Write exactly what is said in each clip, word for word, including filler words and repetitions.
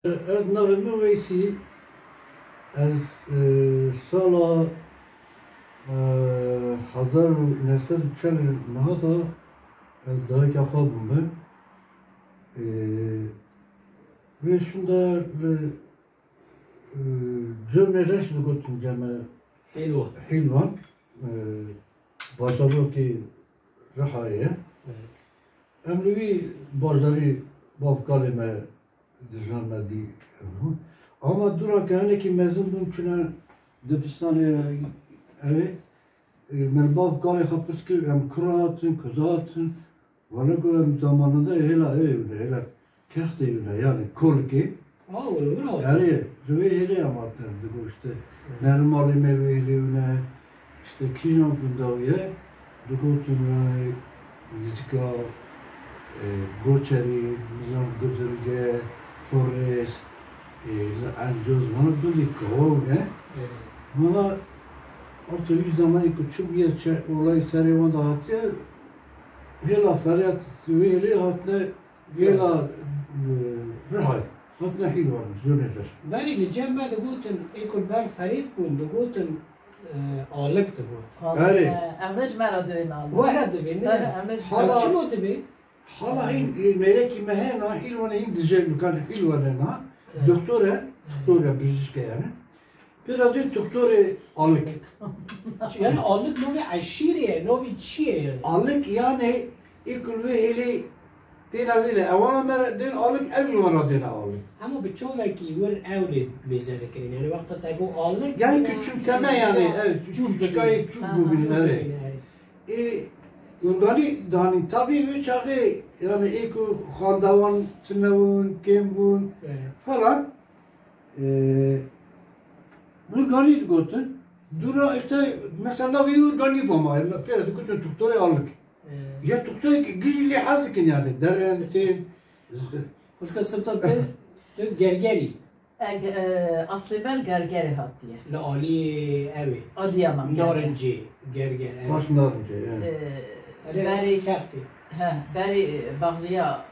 Ez navê min Weysî. Ez, e, sala, e, hezar û neh sed û çel û neh de ez dayika xwe bûme. E, wê şûnde li, e, Curnê Reş digotin cem me Hîlwan. Hîlwan, e, bajarokê Rihayê ye. Evet. Em li wî bajarî bav kalê me dijna me dî bûn. Ama dûra ke hinekî mezin bûm, çûne dibistanê ew ê, e, me li bav kalê xwe pirs kir, em kura hatin, kuza hatin. Wele ku em zamanında hêla ê wine, hêla kextê wine, yani kolikê. Aa, wele wina hatin. Erê, li wê hêlê em hatin, digo işte. Hı. Me li malê me wê hêlê wine, işte kîjan gunda ye, digotin yani nizika, e, Goçerî, nizam Gudilge, Xurrês, e, li Encoz, mana gundê kawa wine. Evet. Mana artık wî zamanê ku çi bûye, çi olay serê wan de hatiye, hêla Feryat wê hêlê hatine hêla, e, Rihay. Hatine Hîlwan, Curnê Reş. Berî li cem me digotin, ê ku li ber Ferêt bûn, digotin, e, Alik digot. Erê. Em ne ji me re dibên Alik. We re dibên, ne? Em ne ji Hala, çima dibên? Hala hîn, e, mêrekî me heye na, Hîlwanê hîn dije, dukan Hîlwanê na. Evet. Doktor e, doktor e, bijîşk e yani. Pê de dê doktorê Alik. Yani Alik novê eşîrê ye, novê çi ye yani? Alik yani ê ku li wê hêlê têne vê de. Ewana me re dên Alik, ev li wan re dêne Alik. Hema bi çavekî wir ew lê mêze dikirin. Yani wexta te got Alik, yani küçümseme yani, evet, küçük, küçük, küçük bûbînin, evet. Ê, gundanî danîn. Tabii wê çaxê yani ê ku xandawan tune bûn, kêm bûn, evet, falan. Ee, Urganî digotin. Dûra işte mesela navê Urganî bû ama pêre digotin doktorê Alik. Ee. Ya doktorê gijî lê hez dikin yani. Deren, tên. Xwişka Sultan, tu, tu Gergerî. E, ge-, e, aslê me li Gergerê hatiye. Li alî ew ê. Adiyaman Gerger. Narincê, Gerger, evet. Baş Narincê, evet. E, Erê, berê, Kextê. He, berê, e, Baxliya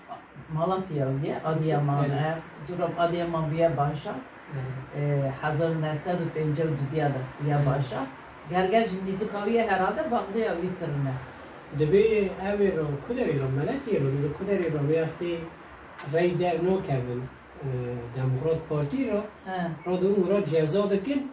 Malatya ye, Adiyaman, evet, e, dûra Adiyaman bûye bajar. Evet. E, hezar û neh sed û pêncî û du diya de bûye, evet, bajar. Gerger jî nîzika wî ye herhalde, Baxliya wî kirine. Dibê ew ê ro, ku derê ro, Meletiyê ro, li ku derê ro, wê wextê rey dernakevin, e, Demokrat Partî re, he, radibûn wira ceza dikin,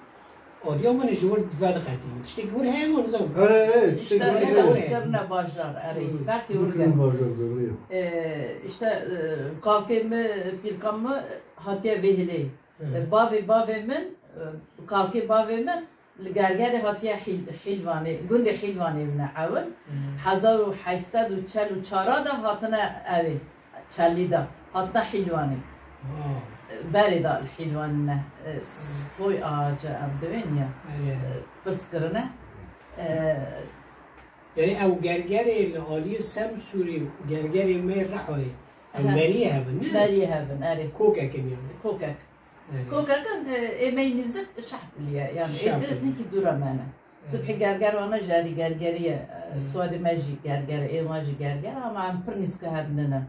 Adiyamanê ji wir vediqetînin. Tiştekî wir heye, wan nizam. Erê, erê, tiştekî wir heye. Îşte, wir kirine bajar, erê. Hmm. Ferqê wir kirine bajar, doğru. Ee, îşte, e, kakê min, pîrka min hatiye vê hilê. Hı. E, bavê bavê min, e, kakê bavê min, Li Gergerê hatiye Hîl-, Hîlvanê, gundê Hîlvanê wine ewil. Hmm. Hezar û heşt sed û çel û çar de hatine evê, Çelî de, hatine Hîlvanê. Wow. Berê de li Hîlvanê ne, e, soy ağacı ev divên ya, erê, e, pirs kirine. E, Yani ew Gergerê li aliyê Semsûrê û Gergerê me Rihayê, ew, he, meriyê hev in, ne? Meriyê hev in, erê. Kokek in yani. Kokek. Evet. Kokek in, e, ê me yî nêzik Şehpilî ye. Yani ê di Şehpilî. Hinkî dûra me ne. Evet. Sibhî Gerger wana jî erî Gergerî ye. E, hmm, soyadê me jî Gerger e, ê wan jî Gerger e, ama em pir nîzikî hev nîne.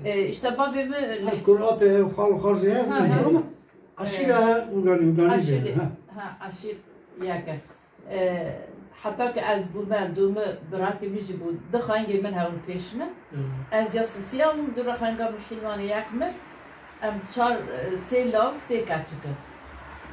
Evet. E, îşte bavê min li... Her kur apê hev, xal û xal jî hev, ha, nîne, ha, ama, e, eşîra he, Urganî, Urganî, eşîrê, ha, eşîr yek e. E, heta ke ez bûme, dûme, birakê min jî bû, di xeingê min hebûn pêş min. Hmm. Ez ya sisiya bûm, dû re xenga min Hîlwanê yek mir. Em çar, e, sê law, sê keçik in.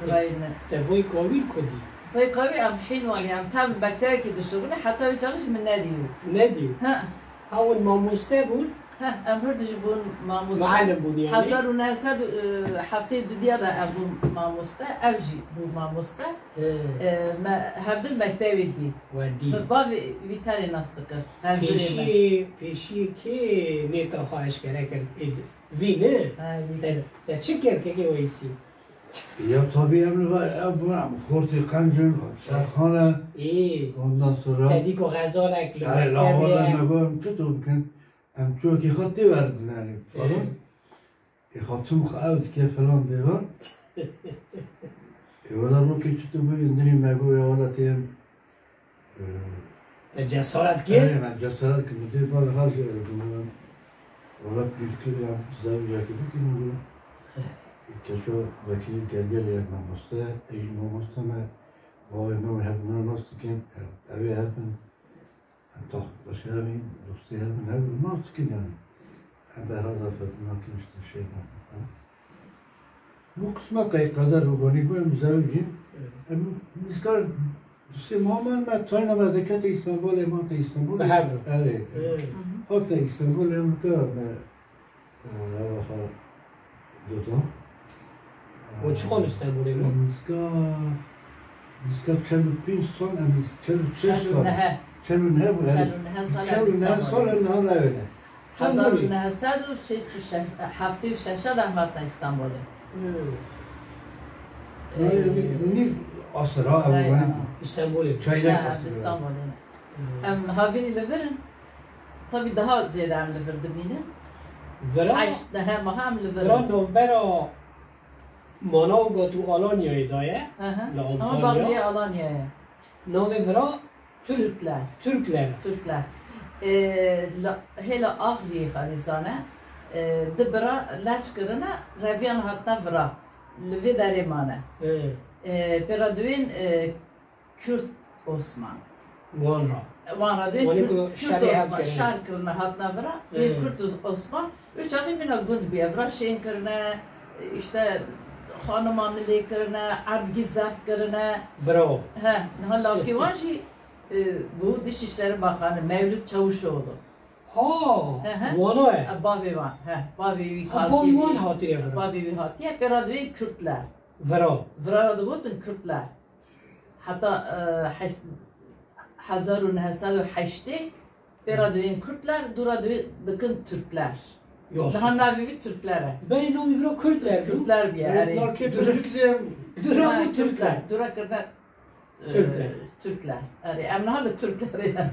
Birayê min. Te voy kawî kudî? Voy kawî em Hîlwanê, em tam mektebekê dişuxulin, heta wê çaxê jî min nedî. Nedî? Ha. Ha, hûn mamoste bûn? Heh, em hûn jî bûn mamoste. Muallim bûn yani? Hezar û neh sed û heftê û du diya de em bûn mamoste, ew jî bû mamoste. He. E, me hevdin mektebê dî. We dî. Min bavê wî tenê nas dikir. Hezirê me. Pêşiyê, pêşiyê kê nêta xwe eşkere kir? Ê, vî ne? Ha, vî. Te, te çi kir kekê Weysî? Ya tabii em li va-, ev bû, em xortê qenc in, serxan e. Ê. Ondan sonra... Te dî ku xezalek li mektebê ye. Ay, lawada me got, em çito bikin? Em çokê xwe tê werdin, yani, falan. Ê. Ê, xatim xwe ew dike, falan, bêvan. Ê, wela rokê çito bû, indinî me got, ya wela tê em, e, te cesaret kir? Erê, me cesaret kir. Min dê bavê xwe jî, e, wela pîrkir ya, zewcekî bikin, got. Keşo Bekirî Gergelê ye mamoste, ê jî mamoste me, bavê me û hevdûna nas dikin, ew, ew ê hev in, em taxtbaşê hev in, dostê hev in, hev nas dikin yani. Em berhaza fedû nakin işte şeytan. Bu qismet qey qeder û gonî bû em zewicîn. Evet. Em nîskar du sê maman me tayna me zekete Îstanbulê, mate Îstanbulê. Bi hev re. Erê. Evet. Hate Îstanbulê em ke me, e, ewa xwe doda. O çi xwe Îstanbulê bû? Em nîska, nîska çel û pênc sal, em nîs-, çel û şeş sal. Çel û neh. Çel û neh bû, erê. Çel û neh sal em Îstanbulê. Çel û neh sal em niha newêne. Hezar û neh sed û şêst û şeş, heftê û şeş de em hatin Îstanbulê. Hmm. Ee, nîv asir ha, ew Hey, ganî ha. Îstanbulê. Çeyrek Ha, asir. Îstanbulê. Hmm. Em havînî li vir in. Tabî daha zêde em li vir dimînin. Vira, Heşt, neh meha em li vir vira in. Navbera Manavgat û Alanyayê daye, Hı hı. Li Ama Antalya. Bağliyê Alanyayê. Navê vira Türkler. Türkler. Türkler. Ee, la, hêla Axliyê xwe dîsane, ee, di bira leç kirine, reviyan hatine vira. Li vê derê mane. Ee. Ee, pêra diwên, ee, Kürt Osman. Wan ra. Wan ra diwên Wanî Kürt, ku Kürt şerê hev Osman, kirine. Şer kirine hatine vira. Diwên Ee. Kürt Os-, Osman. Wê çaxê mîna gund bûye, vira şên kirine, işte, xanima milê kirine, erdgî zebt kirine. Bravo. He, niha lawkê wan jî, e, bû Dışişleri Bakanı Mevlüt Çavuşoğlu. Ha, Hı hı. Wana ye. E, bavê wan, he, bavê wî Ha, bavê wan hatiye vira. Bavê wî hatiye, pêra diwê Kürtler. Vira. Vira ra digotin Kürtler. Heta, e, hes-, hezar û neh sed û heştê, pêra diwên Kürtler, dûra diwê dikin Türkler. Yos. Niha navê wî Türkler e. Berê navê vira Kürtler bû. Kürtler bûye, erê. Kürtler kê Türk diye. Dûra Ha, bû Türkler. Türkler. Dûra kirine, e, Türkler. Türkler. Erê, em niha li Türklerê ne.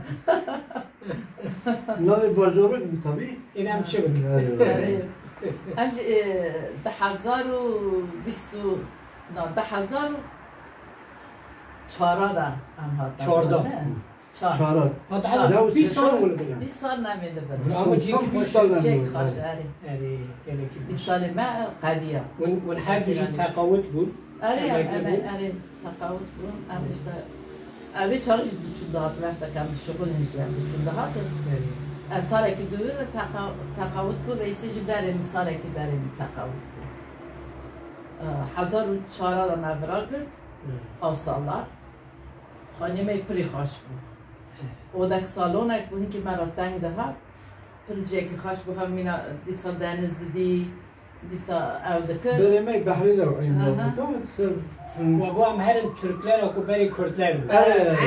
Navê bajarok bû tabî. Ên em çi bikin? Erê, erê. Erê. Em jî, e, di hezar û bîst û, na, di hezar û çar de em hatin. Çar de. Ne? Çar. Çar. Ha, daha Çar. Yaw bîst sal sesler oldu yani. Bîst sal nemê li vir. Ama Tam cek bîst sal nemê Cek oldu, xweş, evet. Erê. Erê, gelekî Bîst baş. Salê me qediya. Hûn, hûn her du jî Haziran. Teqawit bûn. Erê, Emekli em, bûn. Erê, teqawit bûn. Em işte, ev ê çaxî jî diçûn dihat, wexteke em dişixulin jî em diçûn dihatin. Erê. Ez salekî dûvî re teqa-, teqawit bû, Veysê jî berê min, salekî berê min teqawit bû. E, hezar û çar de me vira girt, Hı. Ew salar. Xanî me pirî xweş bû. Odek salonek bû, hinkî me re teng dihat. Pir cihekî xweş bû, hemîna dîsa deniz didî, dîsa ew dikir. Berê me behrê de ew Hı hı. Dîsa, Wa got em herin Türkler ku berê Kürtler bû. Evet.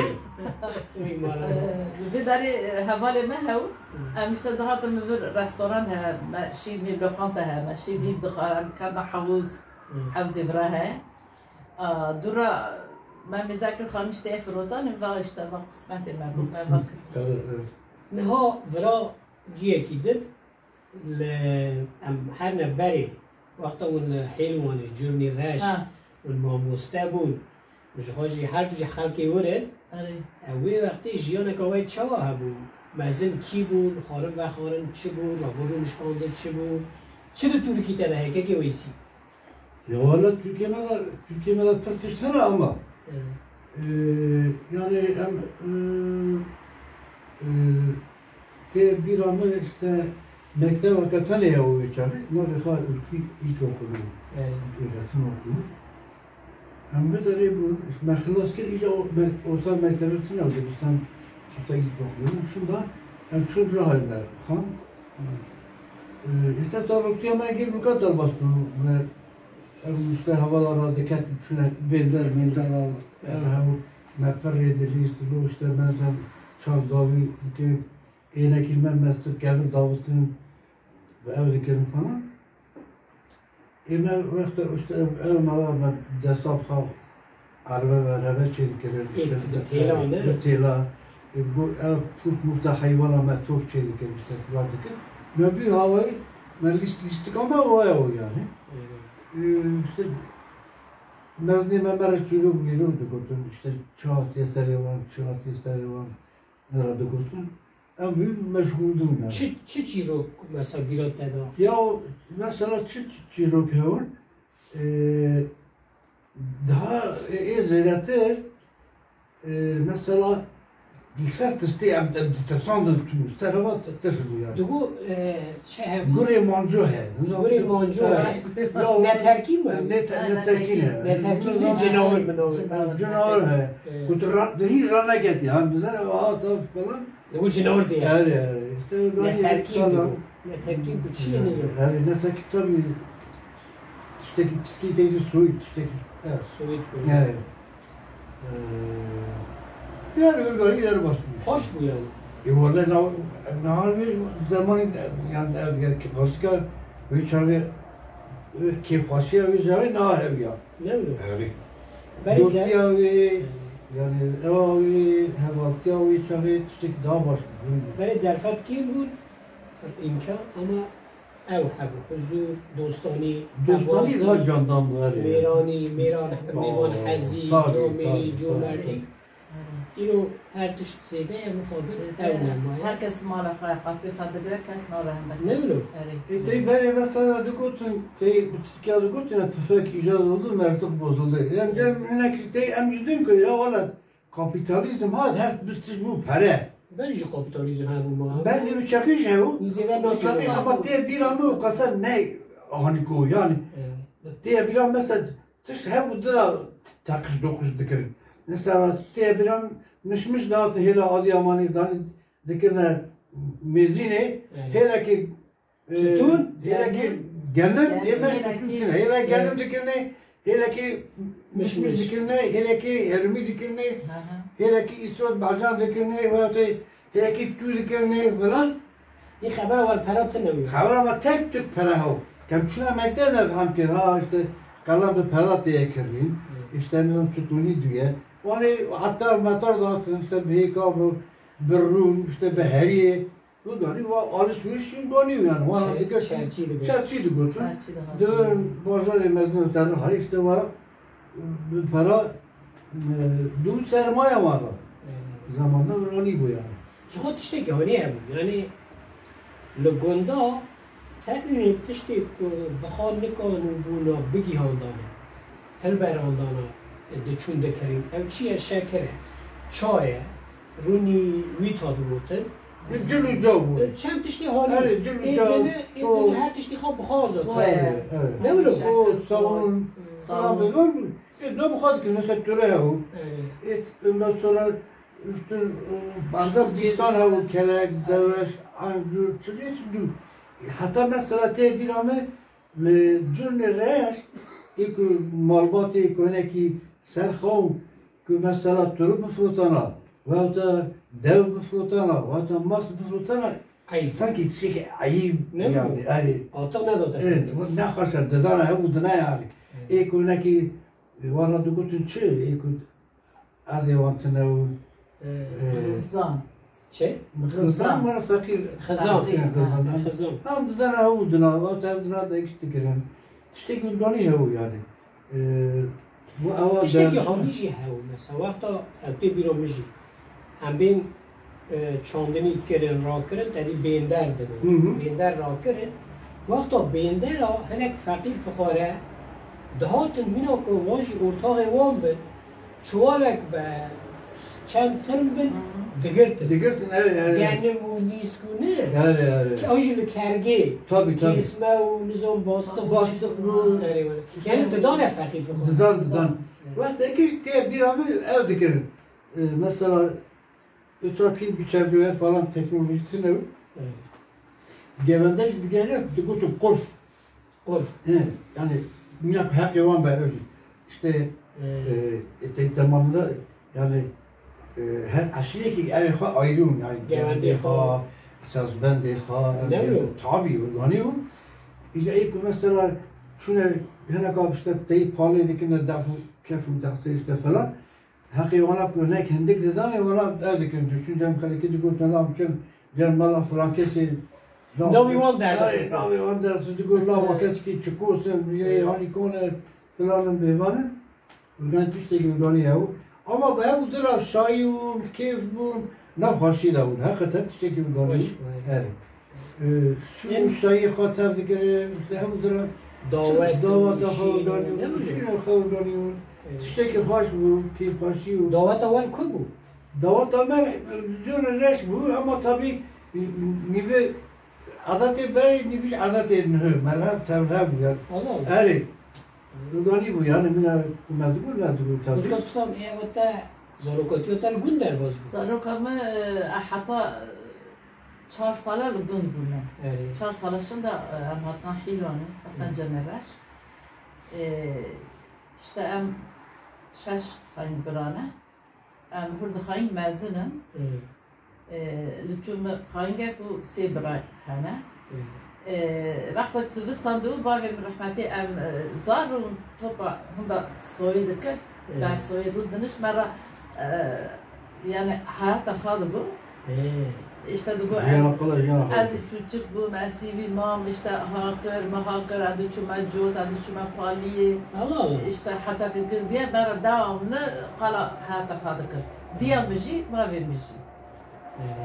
Ey mala. Ee, Li vê derê, e, hevalê me hew, Hı. Em işte dihatin li vir restoran he, me şî vî lokanta he, me şî vî dixwarin, dikanda hewz, Hı. Hewzê vira he. A, dûra me mêze kir xanî işte firotanê va işte va qismetê me bû, me va kir. Evet, evet. Niha vira ciyekî din li em herne berê wexta hûn li Hêlwanê, Curnî Reş, Ha. hûn mamoste bûn. Ji xwe jî her du jî xelkê wir in. Erê. Ew wê wextê jiyaneka we çawa hebû? Mezin kî bûn? Xwarin vexwarin çi bû? Rabûr û nişkandin çi bû? Çi di Tirkî te de heye kekê Weysî? Ya wala Tirkiye me de, Tirkiye me de pir tişt hene ama, Evet. e, yani em, e, e, tê bîra min işte mektebeke tenê ya o wê çaxê, navê xwe Ülkü İlkokulu, Evet. Öğretim Okulu. Em bi derê bûn, me xilas kir, îca o me-, orta mektebe tune dibistan heta ilkokulu. Şunda em çûn rahayne xan. E, işte zaroktiya me gel bûka derbas bû. Me, em işte hevala ra diket, çûne bênder, mênder ra, ev hew me pirrê dilîst, lo işte me zem çav dawî dikin, ênekî me mestir kevir dawitin, ve ev dikin falan. Ê me wexta işte ev, ev mala me desta bi xwe erebe ve rebe çê dikirin, Ê, işte, bi têla, ne? Bi têla. Ê, bu ev pûrt mûrta heywana me top çê dikirin, işte, filan dikirin. Me bî hawayî, me lîst, lîstika me waya o yani. Evet. Ê, işte, mezinê me me re çîrok mîrok digotin, işte, çi hatiye serê wan, çi hatiye serê wan, me re digotin. Em wî meşgûl dibûn yani. Çi, çi çîrok mesela bîra te da? Ya mesela çi çîrok hewin? Ee, daha ê zêdetir, e, mesela li ser tiştê em, em ditirsandin, ser heva tirs bû yani. Digo, e, çi hebû? Gurê manco he. Gurê manco he. Neterkî mi? Neterkî ne. Neterkî ne, cinawir mi navê? Cinawir he. Ku tu ra-, tu hîn raneketî ha, bizane, aha, tav falan. Digo cinawir diye. Erê, erê. Neterkî digo. Neterkî ku çi ye, nizam. Erê, neterkî tabii tiştekî, tiştekî teyri soyut, tiştekî, evet. Soyut bu. Yani, e, yani öyle ileri basmış. Hoş bu yani. E, vallahi na-, na bir zamanı yani ev diger ki, kalsika bir çare, e, kêfxweşiya wî zarê na hev ya. Ne bileyim. Erê. Dostiya wî, yani ewa wî, hevaltiya wî çaxê tiştekî daha baş bû. Berê derfet kêm bûn, imkan ama ew hebû, huzur, dostanî, dostanî daha candan bû, erê. Mêranî, mêran, mêvan hezî, comêrî, comerdî. Îro her tişt zêde ye, mixabin ew nema ye. Her kes mala xwe, qapê xwe digire, kes nabe hende kes. Ne wilo? Erê. E, tey berê mesela digotin, tey bi Tirkiya digotin, ya tüfek icat oldu, mertik bozuldu. Em, em hinek tey em jî dîn ku ya wele kapitalizm hat, her bi tişt bû pere. Berê jî kapitalizm hebû ma. Berê bi çakî jî hebû. Zêde çakî ama tê bîra min o qasa ne ahanî ku yani. Tê bîra mesela Tişt hebû dira teqiş doqiş dikirin. Mesela tê biran mişmiş dihatin hêla Adiyamanê danî dikirine mêzînê, hêlekî, e, hêlekî genim, ê me tutûn tine. Hêlekî genim dikirine, hêlekî mişmiş dikirine, hêlekî hermî dikirine, hêlekî îsot bacan dikirine, wextê Hêkî tu dikirine falan. Ê xebera wer pera tine wî. Xebera me tek tuk pera hew. Kem çûna mekteb me fam kir. Ha işte qelam bi pera tê ye kirîn. Hı. İşte nizam çitonî duye. Wanê hatta metar dağıtın işte bi hêka bi, bi rûn, işte bi heriyê. Bu da wa alışveriş şimdi dönüyor yani. Wana dikkat çerçî digotin. Çerçî digotin. Çerçî digotin. Dön bazarê mezin öteni hay işte wa bi pera, e, du sermaye var. Aynen. Zamanda bir anî bu yani. Ji xwe tiştekî hanî hebû. Yanî li gunda tenê tiştê ku bi xwe nikanibûna bigîhandane, hilberandana diçûn dikirin. Ew çi ye? Şekir e, çay e, rûnî wî ta digotin. Cil û caw bû. Çend tiştê hanî. Erê, cil û caw, ê dine, ê dine her tiştê xwe bi xwe azad. Erê, erê. Ne wilo? Xo, sawun, falan bê. Ê, ne bi xwe dikin, mesela töre hew. Erê. Ê, ondan sonra işte, e, başka bistan hew, kelek, deveş, ancur, çilê çi dû. Heta mesela tê bîra me, li curnê reş, ê ku malbatê ku hinekî ser xew, ku mesela turu bifrotana, veyahut da dew bifrotana, veyahut da mas bifrotana, sankî tiştekî eyîb yani, erê. Artık ne da. Evet, bu ne xweş e, didana hev û dine yani. Ê ku hinekî, e, wana digotin çi, ê ku erdê wan tine û, e, Xizan. Çi? Xizan, mara feqîr. Xizan. Feqîr, ha. Xizan. Em dizana hew dina, vat hev dina da ekî dikirin. Tiştekî danî hew yani. E, bu ewa tiştekî hanî jî hew, mesela, wexta ev tê bîra min jî. Em bên, e, çandinî kirin, rakirin, tedî bênder dibin. Hı hı. Bênder rakirin. Wexta bêndera hinek feqîr fiqare dihatin mîna ku wan jî ortaxê wan bin, çuwalek be çend tin bin, digirtin. Digirtin, erê, erê. Genim û nîsk û ne? Erê, erê. Ki ew jî li kergê. Tabii, tabii. Kesme û nizam bastix û bastix û erê, erê. Yani didane feqîr fiqare. Didan, didan. Evet. Wextekî tê bîra min ev dikirin. E, mesela, uçak hîn bir çerçeve falan teknolojisi ne? Evet. Gevende jî digeriya digotin qurf. Qurf. He, yani, mînak heqê wan be, ev jî. İşte, e, e, te-, zamanında, yani, e, her eşîrekî ev xwe ayrı yani, gevendê xwe, esasbendê xwe, yani, tabii, yani o. İşte, ê ku mesela, şuna, hene ka işte, teyî palê dikine, def û kef û dehsê işte falan. Heqê wana ku hinek hindik didanê, wana ev dikin. Düşüncem xelkî digot, na biçin cem mala filan kesê. Navê wan derdixistin. Navê wan derdixistin. Digot, la wa kesekî çikos in, yê hanî kon e, filan in, bêvan in. Û ne tiştekî widanî hew. Ama bi hev û dira şayî bûn, kêf bûn, nav xweşî de bûn. Heqeten tiştekî widanî. Xweş bû, evet. Erê. Ee, su û şayî xwe tev dikirin, işte hev û dira Dawet û Daweta şîn û xewidanî û ne bileyim. Şîn û xewidanî û Evet. Tiştekî xweş bû, kêfxweşî û Daweta wan ku bû? Daweta me cûn reş bû, ama tabî nîvê adetê berê, nîvî jî adetê nihe, merhev, tevhev bû yani. Allah Allah. Erê. Xewidanî bû yani, min ku me dibû, me dibû tabî. Xwişka Sultan, ê wete zarokatiya te li gund derbas bû? Zaroka me, e, heta, e, çar sale li gund bûne. Erê. Çar sale şinda, e, em hatina Hîlwanê, hatina Hı. Cemêreş. E, işte em şeş xayîn birane. Em hûr di xayîn mezin in. Hı. E, li çû me xayîn ger ku sê bira hene. Hı. E, wextek zivistan dibû, bavê min rehmetê em, e, zar û topa hunda soyê dikir. Hı. Ber soyê rû diniş me re, e, yani heyata xwe dibû. Ê. Îşte dibû Jiyana ez, qala, jiyana xwe ez dibû. Çûçik bûm, ez sîvî mam, îşte ha kir, me ha kir, ez diçûme cot, ez diçûme paliyê. Allah Allah. Îşte heta ku kir bîye, me re devamlı qala heyata xwe dikir. Diya min jî, bavê min jî.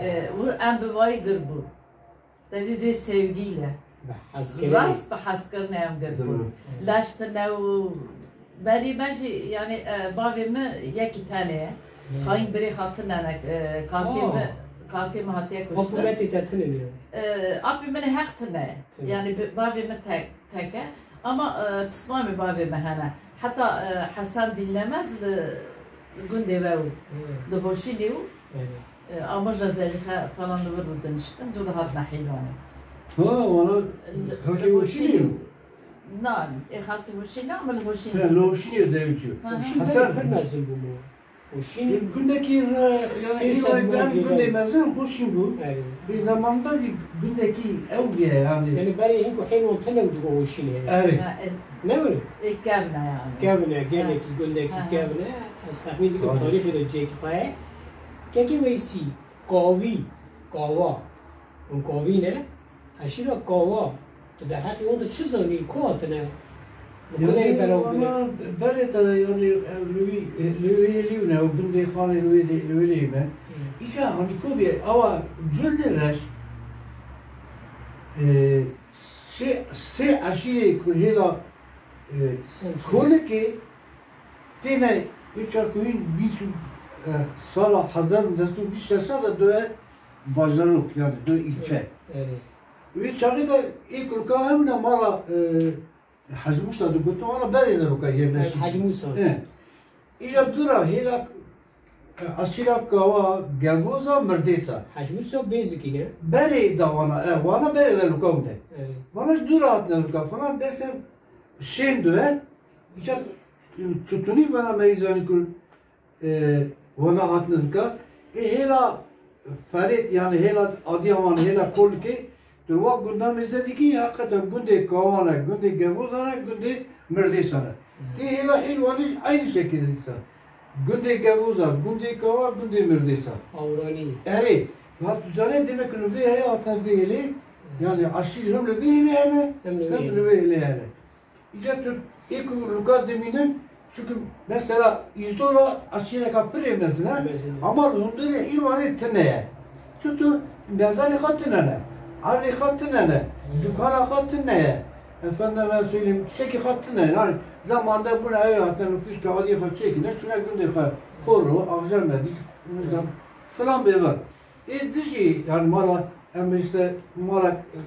Ê. Ê, û em bi vayî gir bûn. Te dî dê sevgîyle. Bi hezkirinê. Rast bi hezkirinê em gir bûn. Dur. Leş tine û berî me jî, yani, e, bavê min yekî tenê ye. Hmm. Xayîn birê xwe tine ne, e, kakê Aa. min, kakê min hatiye kuştin. Hikûmetê te tune ne? E, apê min ê heq tine ye. Tune. Yani, bi-, bavê min tek, tek e. Ama, e, pismamê bavê min hene. Heta, e, Hesen Dînlemez li gundê we û Hmm. li Hoşînê û. Evet. E, Amoja Zelîxe falan li wir rû diniştin, dû re hatine Hîlwanê. Ha, wana Li, xelkê li Hoşînê Hoşînê yo? Na, ê xelkê Hoşînê, ama li Hoşînê. He, li Hoşînê zewicî yo. Ha, ha. Hoşîn Hesen berê pir mezin bû mu? Hoşîn E, gundekî re, yani, sê sed Hîlwanê mezin gundê bû. Mezin Hoşîn bû. Erê. Ê, zamanda zî gundekî ew bûye, yani. Yani, berê hîn ku Hîlwan tune û digo Hoşînê. Erê. Ha, e, Ne were? Ê kevne yani. Kevne, Ha. gelekî gundekî Ha, ha. kevne. Ez texmîn dikim Tabii. tarîxê de cihekî xwe ye. Kekê Weysî, Kavî, Kava. Hûn Kavî ne? Eşîra Kava. Tu derheqê wan de çi zanî? Ku hatine? Bi ku derê Yani, belav bûne? Valla berê de yani, ev li wî, li wî hêlî ne, ew gundê xanê li wê de, li wê lê me. Hı. Îca hani ku bê, awa cundê reş, e, sê, sê eşîrê ku hêla, e, Sen Kolikê têne, ê çar ku hîn bîst û, e, sala hezar û neh sed û bîst şeş de doye bajarok, yani doye ilçe. Evet. Wê çaxê de ê kulka hemûna mala, e, Hecî Mûsa digotin, mala berê de roka yerleşik. Evet, Hecî Mûsa. He. Îca dûra hêla, e, eşîra Kawa, Gevoza, Mirdêsa. Hecî Mûsa Bêzikî ne? Berê da wana, e, wana berê de roka hûn de. Evet. Wana ji dûra hatine roka, falan derse şên doye. Îca çutunî vana me zanî ku e, wana hatine dika. Ê hêla Ferêt, yani hêla Adiyaman, hêla Kolikê, tu wa gunda mêze dikî, heqeten gundê Kawan e, gundê Gevozan e, gundê Mirdêsan e. Tê hêla Hîlwanê jî eynî şekilde dîsa. Gundê Gevoza, gundê Kawa, gundê Mirdêsa. Awranî. Erê, hat tu zanê demek li vê heye hatine vê hêlê, yani eşîr hem li vê hêlê hene, Hem li vê hem li hêlê. vê hêlê hene. Îca tu ê ku luka dimînin, çunku mesela Îzdola eşîreka pirê mezin e, Mezin e. ama li hundirê Hîlwanê tune ye. Çi tu mezarê xwe tune ne, erdê xwe tune ne, Hmm. dukana xwe tune ye. Efendime söyleyeyim, tiştekî xwe tune ye. Yani zamanda bûne ew hatine nifûs kağidê xwe çêkine, çûne gundê xwe, Xorro, Axjamedî, Hmm. filan bêvan. Ê dijî, yani mala, em işte mala, e,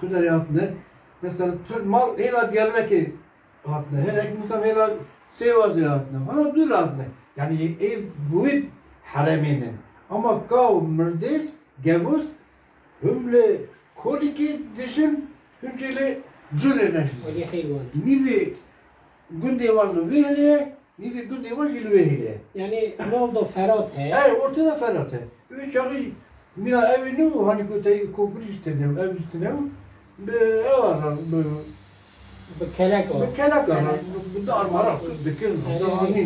ku derê hatine, Mesela tu mal hêla Diyarbekirê hatine, hêla mesela hêla Sêwazê hatine, hana dûr hatine. Yani ê bi wê heremê ne. Ama Kaw, Mirdês, Gevûz, hûn li Kolikê dijin, hûn jî li Curê neşin. Wekî Hîlwan. Nîvê gundê wan li vê hêlê ye, nîvê gundê wan jî li wê hêlê ye. Yani nav da Ferat heye. Ev ortada Ferat heye. Wê çaxî mîna ew ê nû, hanî ku tey kokurî jî tune, ew jî tune, bi ew re, bi, Bi kelek re. bi kelek re, Kelek. bi, bi dar mara dikin, Erê, da erê. hanî.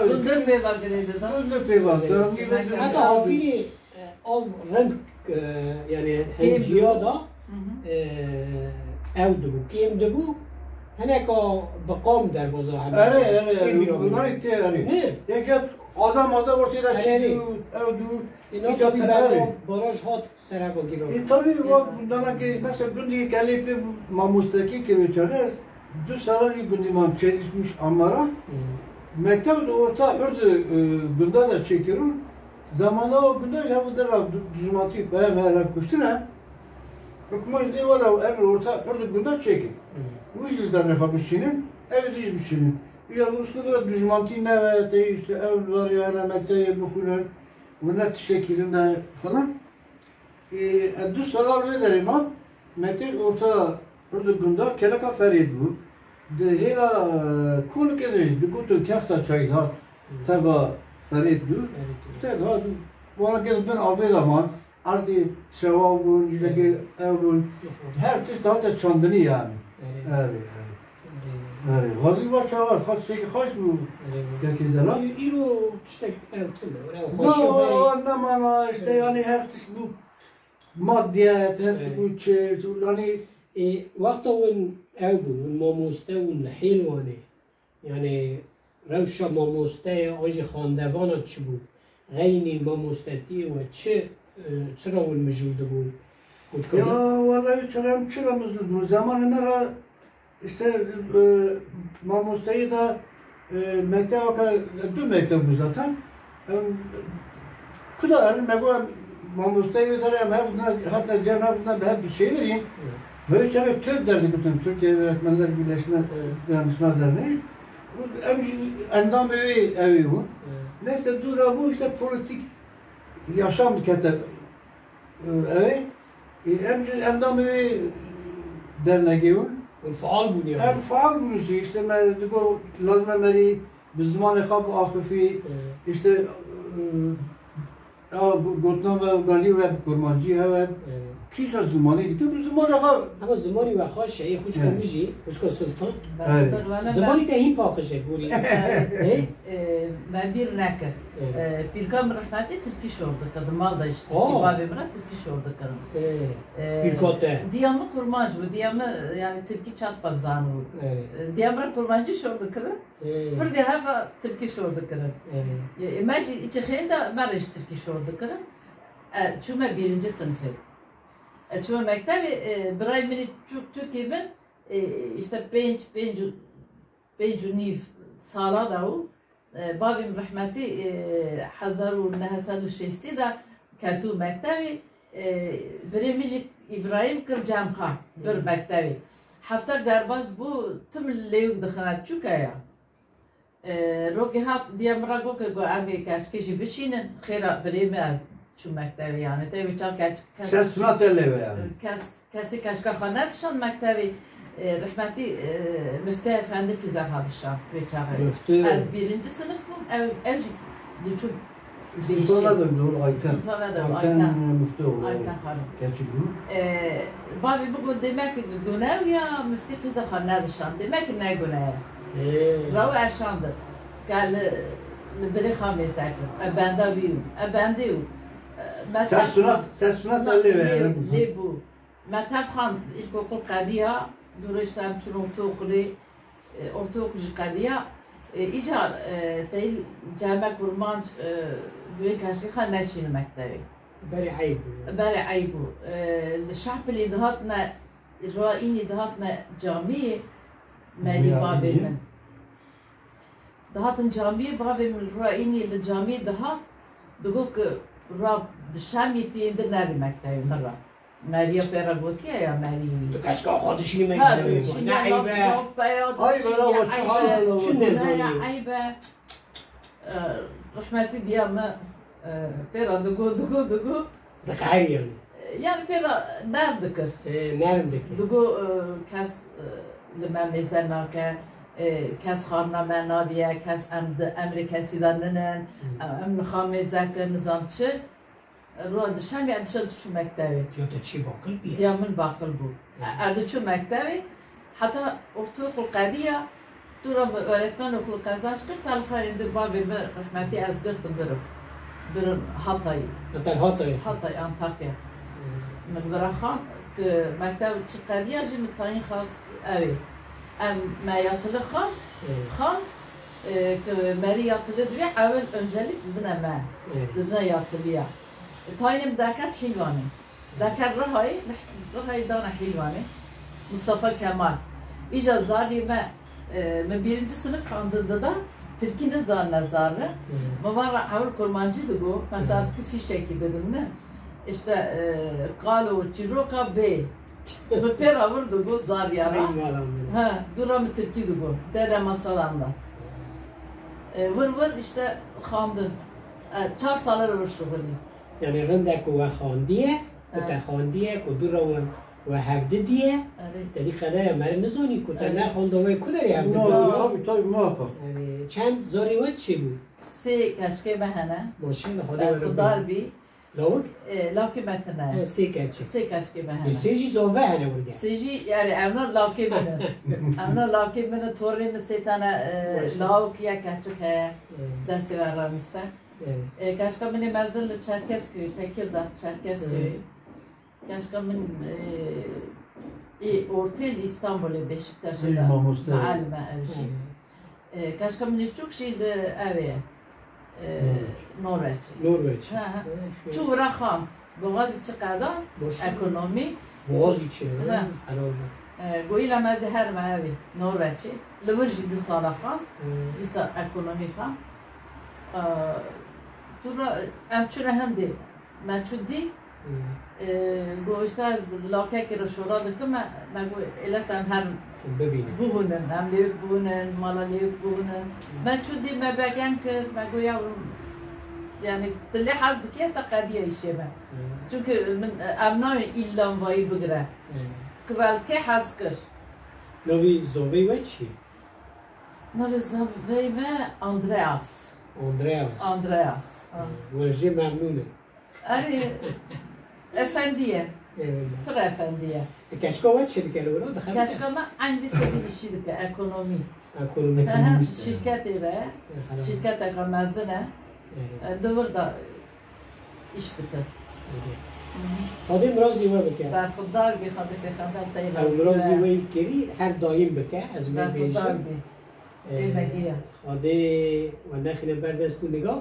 Ew Gundir pêva girê dida. Gundir pêva, da hanî ve Heta havînê, e, av rind, e, yani Kêm henciya dibû. da, Hı hı. e, ew dibû, kêm dibû. Hineka bi qam derbaza hene. Erê, erê, Kêm erê, bîra bunlar bû. ite, erê. Ne? Yeke adam adam ortaya Erê, erê. çıkıyor, ew dû. E, na Îca tabii te ben erê. o baraj hat sereba giran. E, tabii, o, bundan ki, mesela, gundî kelê pê mamostekî kirê çaxê, Du sala li gundî mam çêdişmiş amara. Mekteb di orta Urdu, e, gunda de çêkirin. Zamana o gunda jî hev di ra du-, dijmantî peyam her hev kuştine. Hikûmet dê wela ev orta Urdu gunda çêkin. Wî jî dernexa bişînin, ev dîş bişînin. Îja Rûsli bira dijmantî nebe, te işte ev zarî hene mektebê bixwînin, û ne tiştekî din de falan. Ê, ez du sala li vê derê mam, me têk orta Urdu gunda keleka Ferêd bû. Di hêla, e, kolikê de jî digotin kexta çayî dihat teva Ferêd bû. Ferêd bû. Te dihat, wana gel bin avê de man, erdê şewa bûn, jilekê ew bûn. Her tişt dihate çandinî yani. Erê. Erê, erê. Erê. Erê. Xwezî va çawa, xwe tiştekî xweş bû. Erê. Kekê delal. Î-, îro tiştek ew tune, ew Na, xweşiya me. Nemana, işte, Erê. Yani her tişt bû maddiyet, her tişt Erê. Bû çêr, yani Ê, wexta hûn ew bûn, hûn mamoste bûn li hêl wan ê. Yani rewşa mamosteyê an jî xandevana çi bû? Xeynî mamostetiyê we çi, e, çi ra hûn mijûl dibûn? Koçka Ya, welayi çawa em çi ra mijûl dibûn? Zemanê me ra işte, e, mamosteyî de, e, mektebeke, du mekteb bû zaten. Em, ku da erin, me got, em mamosteyê wê derê em hev na-, hatta cem hev na bi hev çêbirîn. Evet. Böyle çaxê Türk derdigotin, Türkiye Öğretmenler Birleşme, Evet. Dayanışma Derneği. Û em jî endamê wê ew bûn. Evet. Neyse, dû ra bû işte politik yaşam dikete, e, ew ê. E, em jî endamê wê dernegê bûn. Hûn faal bûn ya? Em faal bûn jî, işte me digot lazim e merî bi zimanê xwe biaxifî, Evet. İşte, e, ya go-, gotina me ganî we bi kurmancî hewe, Evet. Kîja zimanî dike bi zimanê xwe. Ama zimanî we xweş e, ê xwişka Evet. Min jî, xwişka Sultan. Evet. Zimanî te hîn paqij e, gorî. Evet. Ê? E, me bîr nekir. Evet. E, pîrka min rehmetî tirkî şor dikir, di mal de jî tirkî, Aa. Bavê min re tirkî şor dikirin. Ê, E, pîrka te. Diya min kurmanc bû, diya min, yani tirkî çat pa zanibû. Evet. E, diya min re kurmancî şor dikirin. Ê. Pirdê hev re tirkî şor dikirin. Ê. E, me jî îçi xêr de me re jî tirkî şor dikirin. E, çûme birinci sınıfê. E, çûme mektebê, e, birayê min ê çû-, çûkê min, e, işte pênc, pênc û, pênc û nîv sala de û, e, bavê min rehmetî, e, hezar û neh sed û şêstî de ketû mektebê, e, birê min jî Îbrahîm kir cem xwe, bir Hmm. mektebê. Hefta derbas bû, tim lêwik dixine, çûke ya. E, rokê hat diya min re got ke got, "Em ê keçikê jî bişînin." Xêra birê min ez çû mektevê, yani. Te wê çax keç-, kes, Ses suna te lê ve yani. Kes, kesê keçika xwe nedişand mektevê. E, rehmetî, e, Müftü Efendi qîza xwe dişand wê çaxê. Müftü. Ez birinci sınıf bûm, ew, ew jî diçû Sınıfa pêşiya. Verdim, doğru, Ayten. Sınıfa verdim, Ayten, Ayten. E, Müftüoğlu, Ayten evet. Xanim. Keçik bû. E, bavê min got, demek ki gune ya Müftü qîza xwe nedişand. Demek ki ne gune ye. Ê. Raw eşandir. Ke li, li birê xwe mêze kir. E benda wî û. E bendê û. E, me Ses tev suna, xand. Ses suna Na, te lê ve lê, yani. Lê bû. Me tev xand, ilkokul qediya, dûrê işte em çûn ortaokulê, e, ortaokul jî qediya. E, îcar, e, teyl ceme kurmanc, e, duê keşkê xwe neşîn mektevê. Berê eyb bû. Berê eyb bû. E, li Şahpilî dihatine, roya înî dihatine camiyê merî Camiyê bavê min. Dihatin camiyê, bavê min roya înî li camiyê dihat, digot ki roya dişemî tê êndî nerî mektevê min re. Meriya pê re gotiye ya merî wî. Tu keşka xwe dişînî Ha, mektevê. Dişînî Ne laf, eyb e. Laf peya Ay, dişînî bela, çi eyb e. Hal e. Çi Ne nezanî. Ya eyb e. E, rehmetî diya me, e, pê re digo, digo, digo. Diqehirî yani. E, yani pê re nerm dikir. E, nerm dikir. Digo, e, kes, e, li me mêze nake, e, kes xarina me nadiye, kes em di emrê kesî de ninin, Hmm. e, em li xwe mêze kin, nizam çi. Roja dişemê ez dişa diçû mektevê. Ya te çi baqil bî? Ya min baqil bû. Hı. E, ez diçû mektevê, heta ortaokul qediya, tu ra min öğretmen okulu qezenç kir, sal xwe êndî bavê min rehmetî ez girtim birim. Birim Hatayê. Hatay, Hatay. Hatay, Antakya. Hı. Min vira xan ki mektev çi qediya jî min tayîn xwest ew ê. Em me yatili xwest, Hı. Xan, e, ki merî yatili divê ewil öncelik didine me. Hı. Didine yatiliya. Tayînê min derket Hîlwanê. Derket Rihayê, li Rihayê dane Hîlwanê. Mustafa Kemal. Îja zariyê me, e, min birinci sinif xandin dida, tirkî nizanine zar e. Hı. Min van re ewil kurmancî digo, mesela dikî fîşekî bidim ne. İşte, e, qalo çîroka bê. Min pê re vir digo zar ya re. Eyvallah, eyvallah. Ha, dû re min tirkî digo. Dede masal anlat. E, vir vir işte xandin. E, çar sale re vir şuxulî. Yani rinde ku we xandiye, ku te xandiye, ku dû re we, we hevdidiye, Erê. te dî qedere meriv nizanî ku te Ne. nexanda we ku derê hevdidiye. No, tabii, tabii, muhakkak. Yani çend zarê we çi bû? Sê keçikê me hene. Maşallah, Xwedê we Berxudar bî. Lawik? E, lawkê me tine. He, sê keçik. Sê keçikê me Ê, hene. sê jî zave hene wirge. Sê jî, yani evna lawkê min in. Evna lawkê min in, torê min sê tane, e, Maşallah. lawik, yek keçik heye. Hı. Destê me remîse. Evet. E, keçika min ê mezin li Çerkezköy, Tekirdağ, Çerkezköy. Evet. Keçika min, e, ê ortê li Îstanbulê, Beşiktaşê Ê, de mamoste. Muallim e ew jî. Evet. E, keçika min ê çûk jî li ew ê, e, Norveç. Norveç. Norveç. Ha, ha. Evet, şu Çû vira xan. Boğaziçi qeda, Boş. ekonomî. Boğaziçi, Ha. ha, herhalde. E, got îla me ez ê herime evê, Norveçê. Li wir jî du sala xwend, Hmm. dîsa ekonomî xwend. E, tu re, em çûne hindê, me çû dî, Hmm. e, got, işte ez lawkekê re şora dikim, me, me got, êles em herin Bibînin. bihûnin, em lêwik bihûnin, mala lêwik bihûnin. Hmm. Me çû dî, me begen kir, me got, yavrum, yani, tu lê hez dikî, esa qediya îşê me. Hmm. Çünkü min, e, em nayên îlla vayî bigire. Hmm. Kivelkê hez kir. Navê zavê we çi ye? Navê zavê me Andreas. Andreas. Andreas, ha. Hı, we jê memnûn in. Erê, efendî ye. Eyvallah. Pir efendî ye. E, keçika we çi dike li wilo? Dixebite? Keçika me eyn dîsa vî îşî dike, ekonomî. Ekonomî. Hı hı, Ekonomîst, şîrketê de ye. E, helal. Şîrketeke mezin e. Evet. E, di wir de îş dikir. Evet. Hı hı. Xwedê mirazî we bike. Berxudar bî, Xwedê pêxember te yê Ew razî mirazî be. we yî kirî her daîm bike, ez wê Berxudar bêjim. bî. Ee, Ê me giya. Xwedê we nexîne ber dest û nigav.